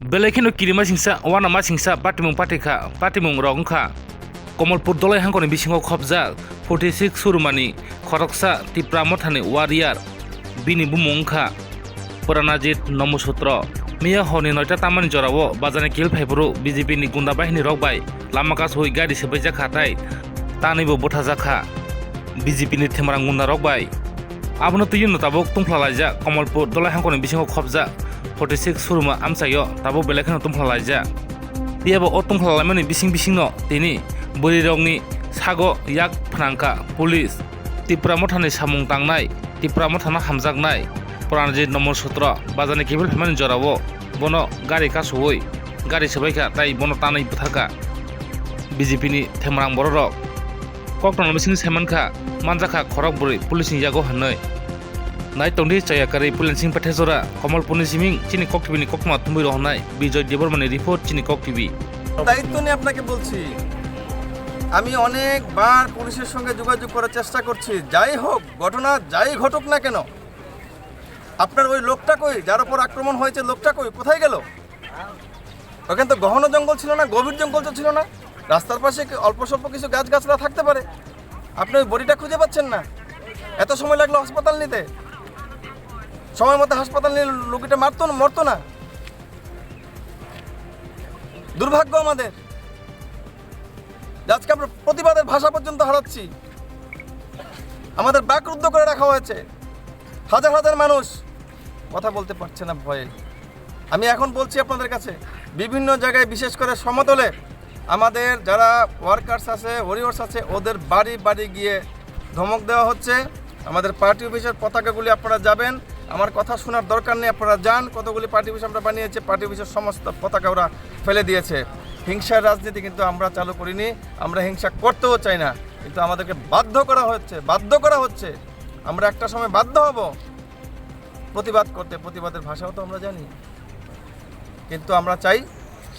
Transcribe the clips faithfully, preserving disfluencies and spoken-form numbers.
Belai kheno kirima singsa, uanama singsa, patimung patikha, patimung rok wngkha. Komolpur Dolai hangkoni bisingo khopjak forty six Surumani khoroksa Tipra Mothani warrior, bini bumung wngkha Pranajit Nomo Sutro. Miya horni noita tamani jorao bazarni kiphil phaiphuru B J P ni gunda bahini rok bai lama kasui gari swbaijak kha tei tanwibo buthajakha B J P ni themarang gunda rok bai. Abono twiwi no tabuk tungphla laijak Komolpur Dolai hangkoni bisingo khopjak forty six Suruma amchaio tabuk belai kheno tungphla laijak. Phiya bo o tungphla laimani bising bisingno tini bwrwirokni sago yak phnangkha police. Tipra Mothani samung tangnai, Tipra Mothano hamjaknai Pranajit Nomo Sutro bazarni kiphil phaimani jorao bono gari kasui gari swbaikha tei bono tanwi butharkha B J P ni themarang bororok. Koktwmani bising saimankha, manjakha khorok bwrwi police ni yago hinwi. Nai tongdi chaya karwi Puilensing Pathejora, Komolpurni siming chini koktwbini koktwma thumwi rohornai Bijoy Debbarmani report chini koktwbi. দায়িত্ব নিয়ে আপনাকে বলছি, আমি অনেকবার পুলিশের সঙ্গে যোগাযোগ করার চেষ্টা করছি। যাই হোক, ঘটনা যাই ঘটুক না কেন, আপনার ওই লোকটা কই, যার উপর আক্রমণ হয়েছে, লোকটা কই, কোথায় গেল? ওখানে তো ঘন জঙ্গল ছিল না, গভীর জঙ্গল তো ছিল না, রাস্তার পাশে কি অল্প স্বল্প কিছু গাছগাছড়া থাকতে পারে। আপনি ওই বডিটা খুঁজে পাচ্ছেন না, এত সময় লাগলো হাসপাতাল নিতে, সময় মতো হাসপাতাল নিলে রোগীটা মারতো না, মরতো না। দুর্ভাগ্য আমাদের যে আজকে আমরা প্রতিবাদের ভাষা পর্যন্ত হারাচ্ছি, আমাদের বাক রুদ্ধ করে রাখা হয়েছে। হাজার হাজার মানুষ কথা বলতে পারছে না ভয়ে। আমি এখন বলছি আপনাদের কাছে, বিভিন্ন জায়গায়, বিশেষ করে সমতলে আমাদের যারা ওয়ার্কার্স আছে, ওয়ারিয়র্স আছে, ওদের বাড়ি বাড়ি গিয়ে ধমক দেওয়া হচ্ছে। আমাদের পার্টি অফিসের পতাকাগুলি আপনারা যাবেন, আমার কথা শোনার দরকার নেই, আপনারা যান। কতগুলি পার্টি অফিস আমরা বানিয়েছি, পার্টি অফিসের সমস্ত পতাকা ওরা ফেলে দিয়েছে। হিংসার রাজনীতি কিন্তু আমরা চালু করিনি, আমরা হিংসা করতেও চাই না, কিন্তু আমাদেরকে বাধ্য করা হচ্ছে, বাধ্য করা হচ্ছে। আমরা একটা সময় বাধ্য হব প্রতিবাদ করতে, প্রতিবাদের ভাষাও তো আমরা জানি, কিন্তু আমরা চাই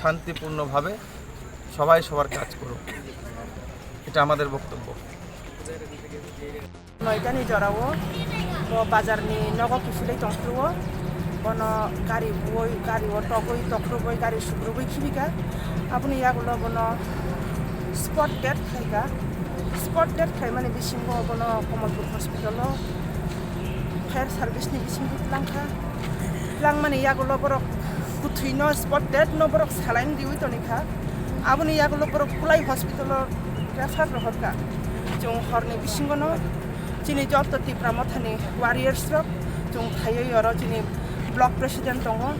শান্তিপূর্ণভাবে সবাই সবার কাজ করুক, এটা আমাদের বক্তব্য। Noitani jorao bo bazarni nogo kiphilwi tongphuru-o, bono gari buoi, gari-o togwi, tokrubwi, gari sukrubwi khibika. Aboni yagulo bono spot death khlaika. Spot death khlaimani bisingo bono Kamalpur hospital-o fire service-ni bisingo twlangkha. Twlangmani yagulo borok kwthwino spot death-no borok saline riwi tonikha. Aboni yagulo borok Kulai hospital-o refer rohorkha. Chwng horni bisingono chini joto Tipra Mothani warriors rok chwng phaiwi oro chini block president tongo,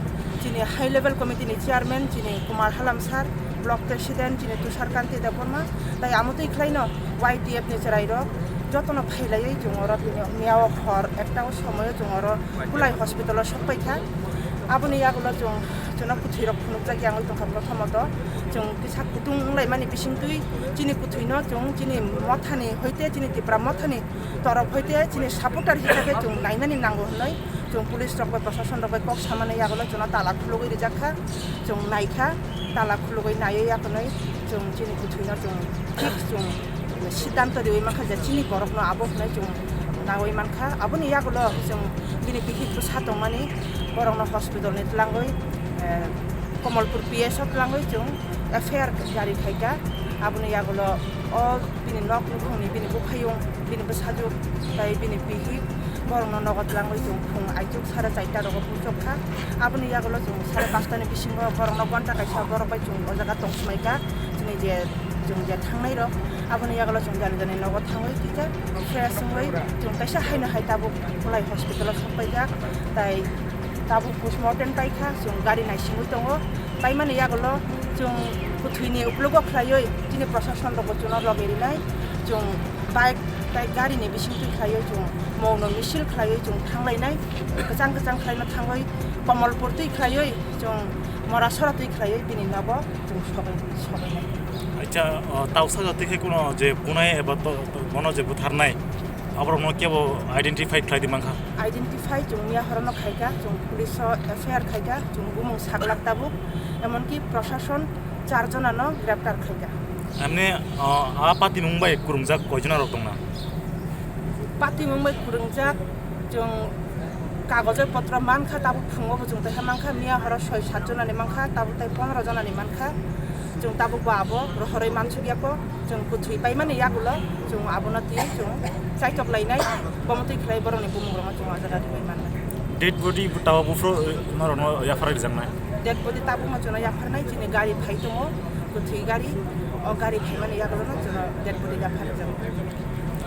chini high level committee ni chairman chini Kumar Halam sir, block president chini Tushar Kanti Debbarma, tai amotwi khlaino Y T F ni chwrai rok jotono phailaiwi chwng oro tini miyao hor ekta o somoio chwng oro Kulai hospital o sokpaikha. Aboni yagulo chwng, chwngno kwthwi rok phunukjak yangwi tongkha, prothomoto chwng kisa kutung wnglaimani bisingtwi chini kwthwino chwng chini mothani hoite chini Tipra Mothani torof hoite chini supporter hisabe chwng nainani nango hinwi chwng police rok bai, proshashan rok bai kok samani yagulo chwngno tala khulugwi rijak kha. Chwng naikha, tala khulugwi naiwi yakhwnwi chwng chini kwthwino chwng thik chwng siddhanto riwi mankha je chini borokno abo hwnwi chwng nawi mankha. Aboni yagulo chwng bini bihik bwsa tongmani borokno hospital ni twlangwi, eh, Kamalpur P S o twlangwi chwng F I R jari khaikha. Aboni yagulo o bini nok nukhungni bini buphayung, bini bwsajwk tei bini bihik borokno nogo twlangwi chwng phung aichuk sare charta rogo puchok kha. Aboni yagulo chwng sare panchta ni bisingo borokno gonta kaisa borok bai chwng o jaga tong swmai kha. Chini je chwng je thangnai rok, aboni yagulo chwng jani jani nogo thangwi kisa fresh wngwi chwng kaisa haino hai tabuk Kulai hospital o sokpaijak. Tai tabuk postmortem paikha, chwng gari naisingwi tongo. Paimani yagulo chwng kwthwini uklogo khlaiwi chini proshashan rokbo chwngno loge rinai. Chwng bike tai garini bisingtwi khlaiwi chwng mauno misil khlaiwi chwng thanglainai. Kwchang kwchang khlaino thangwi Kamalpur twi khlaiwi chwng Morasora twi khlaiwi bini nogo chwng sobai, sobainai. Acha, o, tausa jati khe kuno je bunai eba to, to, bono je butharnai, aborokno kebo identify khlai di mankha? Identify chwng miya horono khaikha, chwng police o F I R khaikha, chwng bumung saglak tabuk, emonki proshashan char jonano greptar khaikha. Emni, o, a patimung bai kwrwngjak koi jona rok tongna? Patimung bai kwrwngjak chwng Kagoj potro mankha, tabuk phungo bo chwng taiha mankha, miya horo soi sat jonani mankha, tabuk tai pondro jonani mankha. Chwng tabuk bo abo rohorwi mansukya ko, chwng kwthwi paimani yagulo chwng abono twi chwng chaitok lainai, bomo twi khlai borokni bumung rokno chwng o jaga ribai mannai. Dead body bo tabuk buphuru, eh, norokno yaphar rijaknai? Dead body tabukno chwngno yapharnai, chini gari phai tongo, kwthwi gari, o gari phaimani yagulono chwngno dead body yaphar rijak.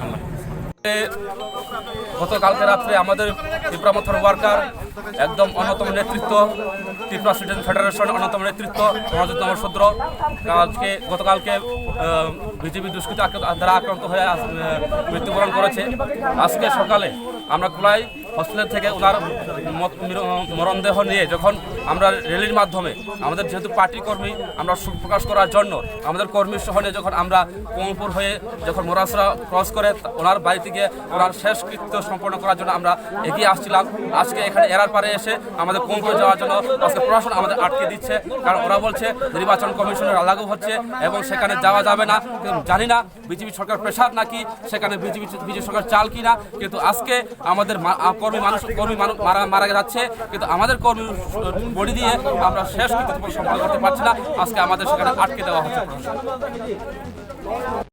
Hambai. গতকালকে রাত্রে আমাদের ত্রিপুরা মথর ওয়ার্কার, একদম অন্যতম নেতৃত্ব, Tripura student federation অন্যতম নেতৃত্ব সমাজজিৎ নমঃশূদ্র আজকে, গতকালকে বিজেপি দুষ্কৃত আক্রান্ত, দ্বারা আক্রান্ত হয়ে আজ, আহ, মৃত্যুবরণ করেছে। আজকে সকালে আমরা কুলাই হসপিটাল থেকে ওনার মত-, মির-, মরণদেহ নিয়ে যখন আমরা র্যালির মাধ্যমে, আমাদের যেহেতু পার্টি কর্মী, আমরা শোক প্রকাশ করার জন্য আমাদের কর্মী সহ নিয়ে যখন আমরা কমলপুর হয়ে যখন মোরাসরা ক্রস করে তা-, ওনার বাড়িতে গিয়ে ওনার শেষকৃত্য সম্পন্ন করার জন্য আমরা এগিয়ে আসছিলাম। আজকে এখানে এরার পারে এসে আমাদের কমলপুর যাওয়ার জন্য আজকে প্রশাসন আমাদের আটকে দিচ্ছে, কারণ ওরা বলছে নির্বাচন কমিশনের লাগু হচ্ছে এবং সেখানে যাওয়া যাবে না। কিন্তু জানি না বিজেপি সরকার প্রেশার নাকি সেখানে বিজেপি, বিজেপি সরকার চাল কিনা, কিন্তু আজকে আমাদের মা-, আ, কর্মী মানুষ, কর্মী মানুষ মারা, মারা যাচ্ছে, কিন্তু আমাদের কর্মী বডি দিয়ে আমরা শেষকৃত্য সম্পন্ন করতে পারছি না। আজকে আমাদের সেখানে আটকে দেওয়া হচ্ছে প্রশাসন।